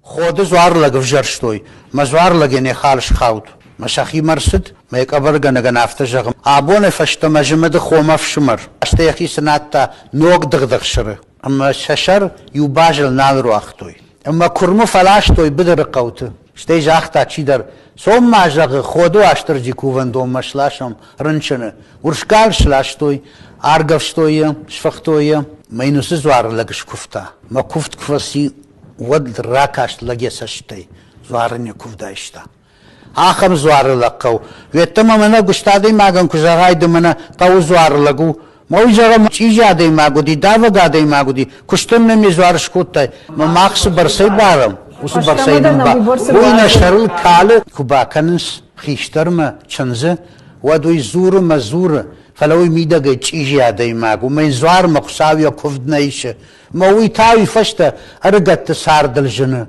Ходы дзуарлӕг ӕвзӕрстой, мӕ дзуарлӕгӕн йӕ хал схауд. Мӕ сӕхимӕ рцыд, мӕ йӕ къӕбӕргӕнӕгӕн афтӕ зӕгъы: Абонӕй фӕстӕмӕ зымӕды хомӕ ӕфсымӕр. Стӕй йӕхи цынадта ног дыгъдыхсыры, ӕмӕ сӕ сӕр иу базыл нал руагътой. Ӕмӕ куырмы фӕластой быдыры хъӕуты. Стӕй загъта чидӕр: Цом-ма, зӕгъы, Ходы Уастырджи кувӕндонмӕ сласӕм рынчыны. Урс гал сластой, аргӕвстой йӕ, сфыхтой йӕ. Мӕ йын уыцы дзуары лӕг скуывта. Мӕ куывд куы фӕци, уӕд ракаст лӕг йӕ цӕстӕй, дзуар ын йӕ куывд айста. Ахӕм дзуары лӕг хъӕу. Уеддӕмӕ мӕнӕ гуыст адӕймагӕн куы зӕгъай, ды мӕнӕ хъӕуы дзуары лӕг у, мӕ уый зӕгъӕм, чъизи адӕймаг уыди, давӕг адӕймаг уыди, куыстӕн нӕм йӕ дзуар скодтай, мӕ мах цы бӕрцӕй барӕм, уыцы бӕрцӕй нын ба. Уый нӕ сӕрыл калы, куы бакӕнынц хистӕрмӕ чындзы, уӕд уый дзуры мӕ дзуры, фӕлӕ уый мидӕгӕй чъизи адӕймаг, уымӕй дзуармӕ Хуыцау йӕ куывд нӕ исы. Мӕ уый та уый фӕстӕ ӕрыгӕтты цардыл зыны.